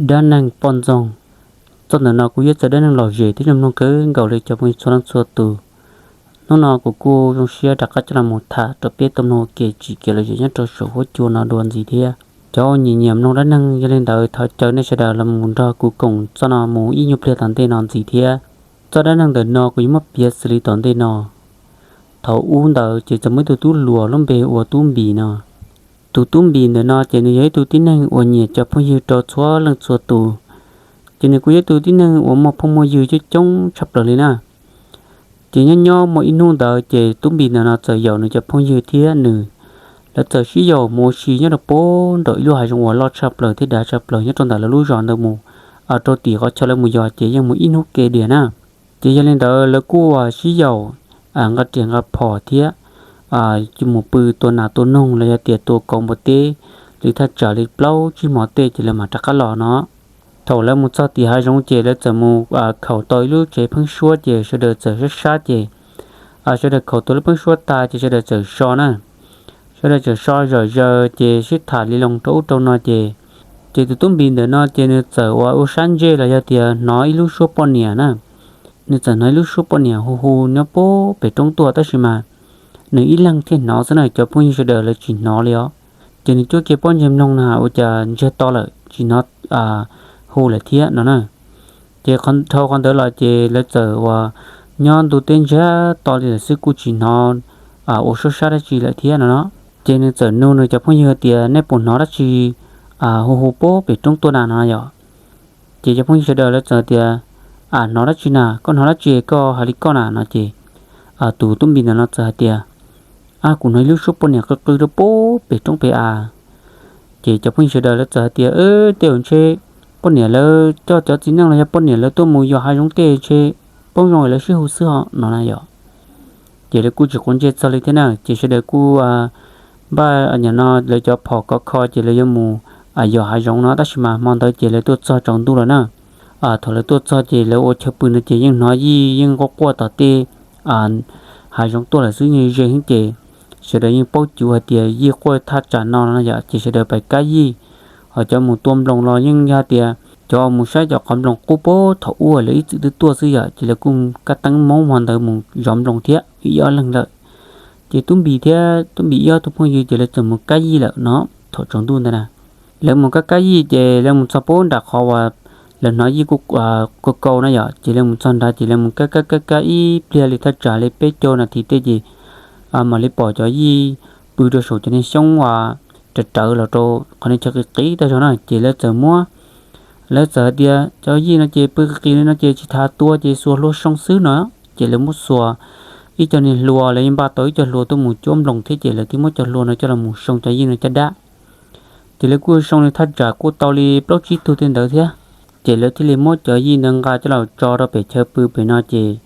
Dab neeg poj ntxoog. Txoj ntawm no kuj yog txoj dab neeg lom zem thiab zoo mloog kawg nkaus li cov phooj ywg txhua leej txhua tus. Hnub no kuv kuj zoo siab rov qab coj los mus tham rau peb tau mloog ua ke tsim kev lom zem nyob rau saum huab cua no dua ntxiv thiab. Cov uas nyiam nyiam mloog dab neeg, yog li ntawd thov caw nej sawv daws los mus nrog kuv koom txoj no mus ib nyuag pliag tom ntej no ntxiv thiab. Txoj dab neeg ntawm no kuv yuav muab piav xws li tom ntej no. Thaum ub ntawd ces txawm muaj ib tug tub hluas lub npe hu ua Tub Npis no. Tus Tub Npis ntawm no ces nws yog ib tug tib neeg uas nyiam cov phooj ywg rau txhua leej txhua tus. Ces nws kuj yog ib tug tib neeg uas muaj phooj muaj ywg coob coob tshaj plaws li na. Ces nyob nyob muaj ib hnub ntawd ces Tub Npis ntawm no txawm yaum nws cov phooj ywg thiab nws, lawv txawm sib yaum mus ua si nyob rau pem nraum ib lub hav zoov uas loj tshaj plaws thiab dav tshaj plaws nyob rau ntawm lawv lub zos ntawd mus rau tim qhov chaw lawv mus yos ces yeej mus ib hnub ke diam na. Ces yog li ntawd lawv kuj sib yaum nqa riam nqa phom thiab mus pw tua nas tua noog los yog tias tua kauv npua teb li thaj tsam li plaub tsib hmo tej ces lawv mam rov qab los no. Thaum lawv mus txog tim hav zoov ces lawv txawm mus khaum tau ib lub tsev pheeb suab ces sawv daws txawm sab sab ces sawv daws khaum tau lub pheeb suab tas ces sawv daws txawm so na. Sawv daws txawm so zom zaws ces sib tham li loo rau ub rau no ces, ces tus Tub Npis ntawm no ces nws txawm ua ua sab ntsej los yog tias hnov ib lub suab poj niam na. Nws txawm hnov ib lub suab poj niam hu hu nyob pem roob tuaj tab sis mas nws ib leeg thiaj hnov xwb na, cov phooj ywg sawv daws lawv tsis hnov li os. Ces nws cuab kiag pob ntseg mloog na ua cas ntsiag to lawm tsis hnov hu lawm thiab no na. Ces dhau qhov ntawd los ces lawv txawm uas nyob ntu teb ntsiag to li lawm xwb kuj tsis hnov ua suab sab dab tsi lawm thiab no no. Ces nws txawm nug nws cov phooj ywg tias nej puas hnov dab tsi hu hu pem roob tuaj na no yom. Ces cov phooj ywg sawv daws lawv txawm tias, a, hnov dab tsi na, koj hnov dab tsi koj hais li koj na no ces tus Tub Npis ntawm no txawm hais tias, a, kuv hnov ib lub suab poj niam qw qw rau pem roob pem av. Ces cov phooj ywg sawv daws lawv txawm hais tias, tej zaum ntshe poj niam lawv coj cov txiv neej los yog poj niam lawv tuaj mus yos hav zoov tej ntshe poob zoo lawv sib hu xwb ho no na yom. Ces lawv kuj tsis quav ntsej txog li thiab na ces sawv daws kuj npaj no lawv cov phom kov kho ces lawv yuav mus yos hav zoov no tab sis mas hmo ntawd ces lawv tuaj txog tsaus ntuj lawm na. Thaum lawv tuaj txog ces lawv ua chaw pw no ces yeej hnov yij yeej quaj quaj tom tej hav zoov tuaj lawm xwb, yeej ze heev ces sawv daws yeej paub cuv hais tias yij quaj thaj tsam no no yom ces sawv daws pais kab yij. Ho cov mus tua nploos los yeej yog tias cov mus saib cov qhov nploos qub pem thaum ub lawv ib txwm twb tuaj xwb yom ces lawv kuj kab teeb maub hmo ntawd mus zov nploos thiab ib ob leeg lawm. Ces Tub Npis thiab Tub Npis ib ob tug phooj ywg ces lawv txawm mus kab yij lawm no. Thaum tsaus ntuj ntawd na lawv mus kab kab yij ces lawv mus txog pem nram qhov uas lawv hnov yij kuj kau kau na yom ces lawv mus txog nrad ces lawv mus kab kab kab kab ib pliag li thaj tsam li peb caug nas this tej ces mam li pom cov yij pw rau saum cov niag xyoob uas rawv rawv los rau qhov niag chaw qis qis tag zog na ces lawv txawm muab, lawv txawm hais tias cov yij no ces pw qis qis li no ces tsis tas tua ces xuas hlua soo xwb no. Ces lawv muab xuas ib co niag hlua, lawv yeej npaj tau ib co hlua tuaj mus cuab nploos thiab ces lawv thiaj muab cov hlua no coj los mus soo cov yij no caj dab. Ces lawv kuj soo li thaj tsam kuj tau li plaub tsib tug tej ntawd thiab. Ces lawv thiaj li muab cov yij ntawd nqa coj los tso rau pem chaw pw pem no ces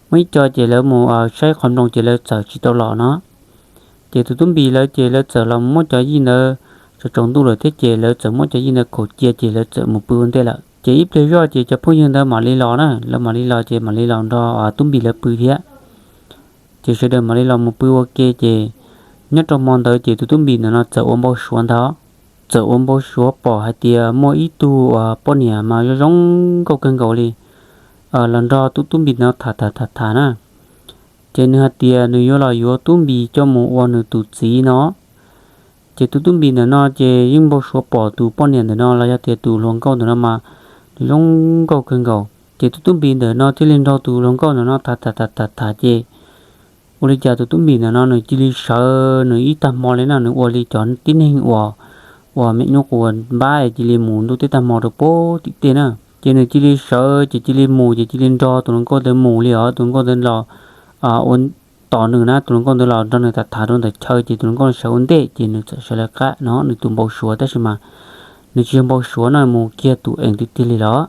muaj ib co ces lawv mus saib qhov nploos ces lawv txawm tsis tau los no. Ces tus Tub Npis lawv ces lawv txawm los muab cov yij ntawd, tsaus tsaus ntuj lawm thiab ces lawv txawm muab cov yij ntawd khaum cia ces lawv txawm mus pw ua ntej lawm. Ces ib pliag zoj ces cov phooj ywg ntawd mam li los na, lawv mam li los ces mam li los nrog Tub Npis lawv pw thiab. Ces sawv daws mam li los mus pw ua ke ces nyob rau hmo ntawd ces tus Tub Npis ntawm no txawm ua npau suav ntag. Txawm ua npau suav pom hais tias muaj ib tug uas poj niam mas zoo zoo nkauj kawg nkaus li los nrog tus Tub Npis ntawd tham tham tham tham na. Ces nws hais tias nws yuav los yuav Tub Npis coj mus ua nws tus txiv no. Ces tus Tub Npis ntawm no ces yeej npau suav pom tus poj niam ntawm no los yog tias tus hluas nkauj ntawm no mas nws zoo nkauj kawg nkaus. Ces tus Tub Npis ntawm no thiaj li nrog tus hluas nkauj ntawm no tham tham tham tham tham ces ua li cas tus Tub Npis ntawm no nws cia li sawv nws ib tag hmo li na, nws ua li cov tib neeg uas, uas me nyuam qhuav npab es cia li mus ntuj teb tag hmo rau pem tim tej na. Ces nws cia li sawv ces cia li mus ces cia li nrog tus hluas nkauj ntawd mus li os. Tus hluas nkauj ntawd los ua tos nws na, tus hluas nkauj ntawd los nrog nws tham tham rau ntawm chaw ces tus hluas nkauj sawv ua ntej ces nws txawm sawv lawv qab no, nws tus npau suav tab sis mas nws tsis yog npau suav no, mus kiag tus ees tiag tiag li los.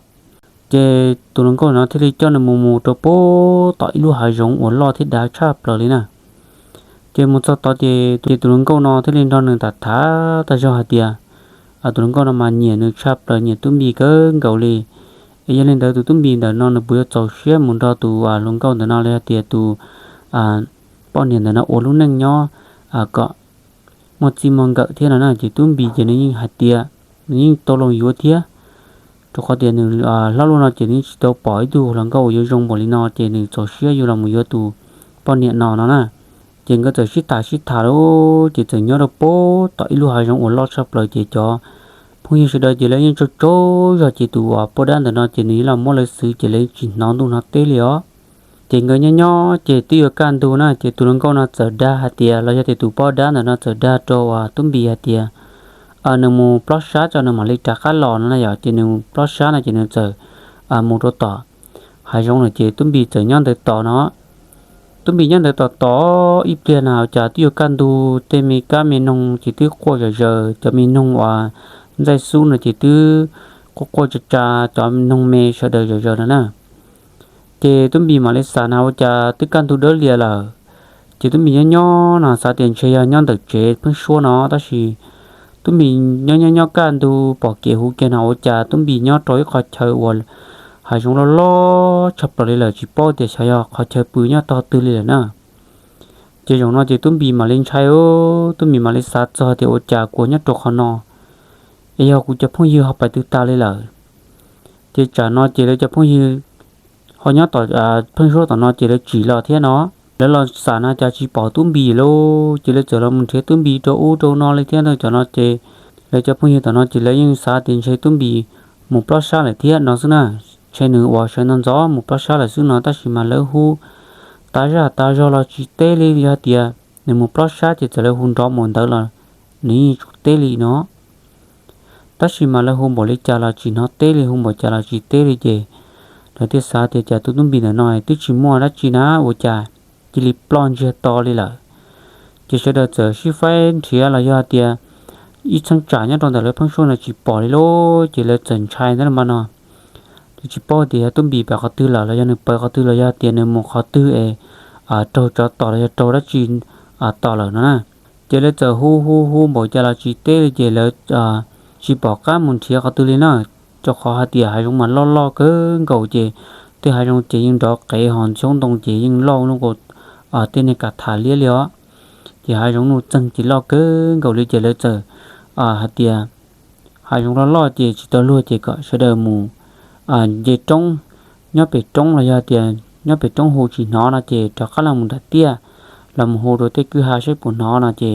Ces tus hluas nkauj no thiaj li coj nws mus mus rau pem tom ib lub hav zoov uas loj thiab dav tshaj plaws li na. Ces mus txog tod ces tus hluas nkauj no thiaj li nrog nws tham tham tag zog hais tias tus hluas nkauj no mas nyiam nws tshaj plaws, nyiam Tub Npis kawg nkaus li. Es yog li ntawd tus Tub Npis ntawm no nws puas yuav txaus siab mus nrog tus hluas nkauj ntawm no los yog tias tus poj niam ntawm no ua lub neej nyob kom muaj txij muaj nkawm thiab no na. Ces Tub Npis ces nws yeej hais tias nws yeej tau los yuav thiab. Rau qhov tias nws hlob luaj no ces nws tsis tau pom ib tug hluas nkauj uas yuav zoo npaum li no, ces nws txaus siab yuav los mus yuav tus poj niam no no na. Ces nkawd txawm sib tham sib tham lawm ces txawm nyob rau puag tom ib lub hav zoov uas loj tshaj plaws, ces cov phooj ywg sawv daws ces lawv yeej tsaug tsaug zog, ces tus uas poj dab ntawm no ces nws yeej los muab lawv xwv ces lawv tsis hnov ntuj hnov teb li os. Ces nkawd nyob nyob ces twb yuav kaj ntug na, ces tus hluas nkauj no txawm dag hais tias, los yog tias tus poj dab ntawm no txawm dag rau uas Tub Npis hais tias nws mus plob sab tso nws mam li rov qab los no na yom. Ces nws plob sab no ces nws txawm mus rau tom hav zoov lawm, ces Tub Npis txawm nyob ntawd tos no. Tub Npis nyob ntawd tos tos ib pliag na, ua cas twb yuav kaj ntug, tej me kab me noog ces twb quaj zom zaws, cov me noog uas ntxaij xub no ces twb quaj quaj tsa tsa, cov noog me sawv daws zom zaws no na. Ces Tub Npis mam li xav na, ua cas twb kaj ntug dawb lias lawm. Ces Tub Npis nyob nyob no xav tias ntshe yog nyob ntawm tsev pheeb suab no, tab sis Tub Npis nyob nyob nyob kaj ntug pom kev huv kiag no, ua cas Tub Npis nyob rau ib qhov chaw uas hav zoov loj loj tshaj plaws li lawm, tsis paub tias xyov yog qhov chaw pw nyob tog twg li lawm na. Ces zaum no ces Tub Npis mam li ntshai, Tub Npis mam li xav txog tias ua cas kuv nyob rau qhov no es yog kuv cov phooj ywg ho pais twg tas li lawm. Ces tsam no ces lawv cov phooj ywg ho nyob tom pheeb suab tom no ces lawv tsim los thiab no. Lawv los xam no cas tsis pom Tub Npis lauj, ces lawv txawm los mus nrhiav Tub Npis rau ub rau no li thiab no. Cov no ces lawv cov phooj ywg tom no ces lawv yeej xav tias ntshe Tub Npis mus plob sab lawm thiab no xwb na. Ntshe nws uas sawv ntxov ntxov mus plob sab lawm xwb no, tab sis mas lawv hu tas zaj tas zog los tsis teb li, yog tias nws mus plob sab ces txawm lawv hu nrov mus ntawd los nws yeej tsis teb li no. Tab sis mas lawv hu npaum li cas los tsis hnov teb li, hu npaum cas los tsis teb li, ces lawv thiaj xav tias cas tus Tub Npis ntawm no twb tsis muaj dab tsi na, ua cas cia li ploj ntsiag to li lawm. Ces sawv daws txawm sib faib nrhiav los yog hais tias ib txheeb tsam nyob rau ntawm lawv pheeb suab no tsis pom li lauj, ces lawv txawm ntshai ntawd los mas no. Lawv tsis paub tias yog Tub Npis pais qhov twg lawm los yog nws pais qhov twg los yog tias nws mus qhov twg es raug tsov tom los yog raug dab tsi tom lawm no na. Ces lawv txawm hu hu hu npaum cas los tsis teb li, ces lawv tsis pom qab mus nrhiav qhov twg li na. Rau qhov hais tias hav zoov mas loj loj kawg nkaus, ces tej hav zoov ces yeej nrov qev, ho xyoob ntoo ces yeej loj lub nkaus tej niag kas tham liab li os. Ces hav zoov nuj txeeg ces loj kawg nkaus li, ces lawv txawm hais tias hav zoov loj loj ces tsis tau luag, ces kom sawv daws mus nce roob, nyob pem roob los yog tias nyob pem roob hu tsis hnov no ces rov qab los mus nram tiaj, los mus hu rau tej kwj ha saib puas hnov no. Ces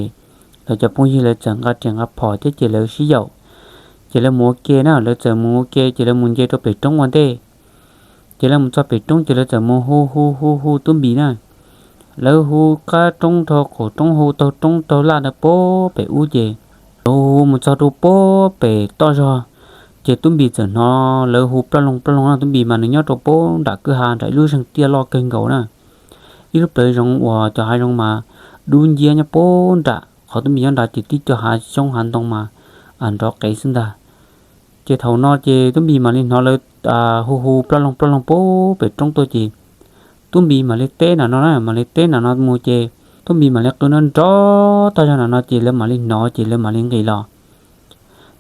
lawv cov phooj ywg lawv txawm nqa riam nqa phom thiab ces lawv sib yaum, ces lawv mus ua ke na, lawv txawm mus ua ke ces lawv mus nce rau pem roob ua ntej. Ces lawv mus txog pem roob ces lawv txawm mus hu hu hu hu Tub Npis na. Lawv hu qab roob dhau qaum roob, hu taug roob taug laj ntawd puag pem ub, ces lawv hu mus txog rau puag pem toj zog. Ces Tub Npis txawm hnov lawv hu ploj loog ploj loog na. Tub Npis mas nws nyob rau puag nram kwj ha nram ib lub zeeg tiaj loj kawg nkaus na, ib lub plawv zoov uas cov hav zoov mas dub nciab nyob puag nram. Qhov Tub Npis nyob nrad ces tib co hav xyoob hav ntoo mas nrov qev xwb ntag. Ces thaum no ces Tub Npis mam li hnov lawv hu hu ploj loog ploj loog puag pem roob tuaj, ces Tub Npis mam li teb nram no na, mam li teb nram no mus, ces Tub Npis mam li qw nrov nrov tag zog nram no, ces lawv mam li hnov, ces lawv mam li nqis los.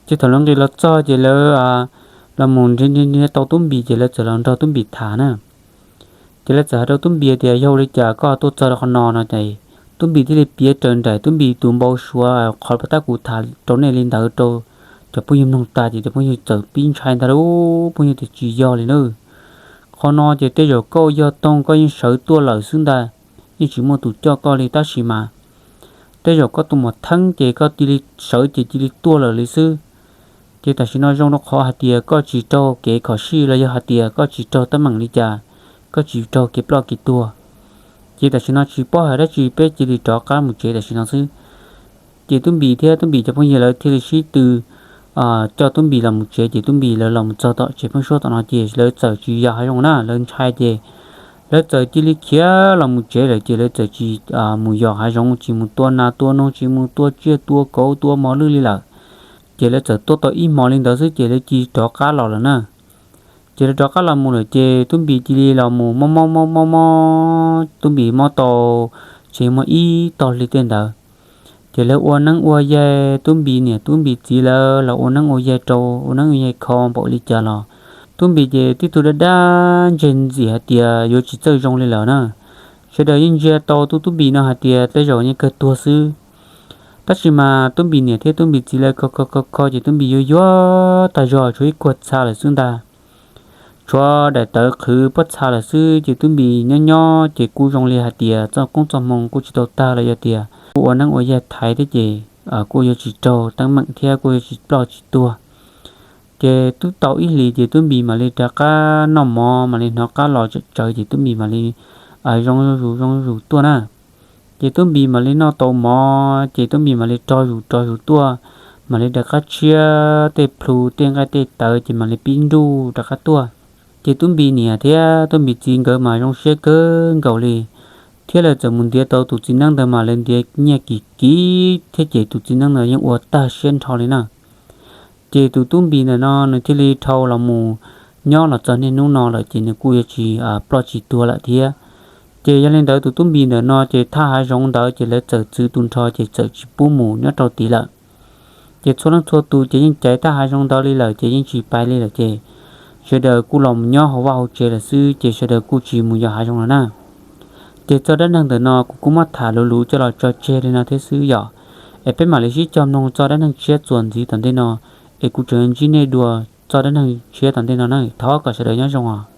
Ces thaum lawv nqis los txog ces lawv los mus nrhiav nrhiav tau Tub Npis, ces lawv txawm los nrog Tub Npis tham na. Ces lawv txawm hais rau Tub Npis tias, yog ua li cas koj tuaj txog rau qhov no no? Ces Tub Npis thiaj li piav raws nraim Tub Npis tus npau suav qhov tab kuv tham rau nej li ntawd rau cov phooj ywg mloog tas, ces cov phooj ywg txawm pib ntshai ntag lauj, phooj ywg tias, tsis yog li na. Qhov no ces tej zaum koj yog toog, koj yeej sawv tuaj lawm xwb ntag, yeej tsis muaj tus coj koj li, tab sis mas tej zaum koj tus mos theeb ces koj cia li sawv ces cia li tuaj lawm li xwb. Ces tam sim no zoo rau qhov hais tias koj tsis raug kev khom sij los yog hais tias koj tsis raug teeb meem li cas, koj tsis raug kev ploj kev tuag. Ces tam sim no tsis paub hais dab tsi, peb cia li rov qab mus tsev tam sim no xwb. Ces Tub Npis thiab Tub Npis cov phooj ywg lawv thiaj li sib tw coj Tub Npis los mus tsev. Ces Tub Npis lawv los mus txog tom tsev pheeb suab tom no ces lawv txawm tsis yog hav zoov na, lawv ntshai ces lawv txawm cia li khiav los mus tsev lawm, ces lawv txawm tsis mus yos hav zoov, tsis mus tua nas tua noog, tsis mus tua tsiaj tua kauv tua mos lwj li lawm. Ces lawv txawm tuaj tau ib hmo li ntawd xwb ces lawv cia li rov qab los lawm na. Ces lawv rov qab los mus lawm ces Tub Npis cia li los mus mob mob mob mob mob, Tub Npis mob tau tsev muaj ib tog hli tej ntawd. Ces lawv ua neeb ua yaig, Tub Npis niam Tub Npis txiv lawv los ua neeb ua yaig rau, ua neeb ua yaig kho npaum li cas los Tub Npis ces tib tug dab dab ntseg ntxim hais tias yuav tsis txawj zoo li lawm na. Sawv daws yeej ntsia tau tus Tub Npis no hais tias tej zaum yeej kawg tuag xwb. Tab sis mas Tub Npis niam thiab Tub Npis txiv lawv kho kho kho kho ces Tub Npis yuag yuag tag zog tshuav ib kuag txha lawm xwb ntag. Tshuav daim tawv qhwv pob txha lawm xwb ces Tub Npis nyob nyob ces kuj zoo li hais tias txoj koob txoj hmoo kuj tsis tau tag los yog tias kuj ua neeb ua yaig thaiv thiab ces kuj yuav tsis raug teeb meem thiab kuj yuav tsis ploj tsis tuag. Ces twb tau ib hlis ces Tub Npis mam li rov qab noj mov mam li hnov qab los tsawv tsawv ces Tub Npis mam li zoo zus zoo zus tuaj na. Ces Tub Npis mam li noj tau mov ces Tub Npis mam li rog zus rog zus tuaj, mam li rov qab tshiab tej plhu tej nqaij tej tawv ces mam li pib nruj rov qab tuaj. Ces Tub Npis niam thiab Tub Npis txiv nkawd mas zoo siab kawg nkaus li, thiab lawv txawm mus ntiav tau tus txiv neeb ntawd mas lawv ntiav nyiaj kim kim thiab ces tus txiv neeb ntawd yeej ua tag siab nrho li na. Ces tus Tub Npis ntawm no nws thiaj li dhau los mus nyob los txog niaj hnub no lawm ces nws kuj yuav tsis ploj tsis tuag lawm thiab. Ces yog li ntawd tus Tub Npis ntawm no ces thaj hav zoov ntawd ces lawv txawm txwv tu nrho ces txawm tsis pub mus nyob rau tid lawm. Ces txhua leej txhua tus ces yeej caiv thaj hav zoov ntawd li lawm ces yeej tsis pais li lawm ces sawv daws kuj los mus nyob hauv vaj hauv tsev lawm xwb ces sawv daws kuj tsis mus yos hav zoov lawm na. Ces txoj dab neeg ntawm no kuv kuj muab tham luv luv coj los tso tseg li no thiab xwb yom. Es peb mam li sib cog mloog txoj dab neeg tshiab txuas ntxiv tom ntej no, es kuv tseem ntsib nej dua txoj dab neeg tshiab tom ntej no na. Thov kom sawv daws nyob zoo os.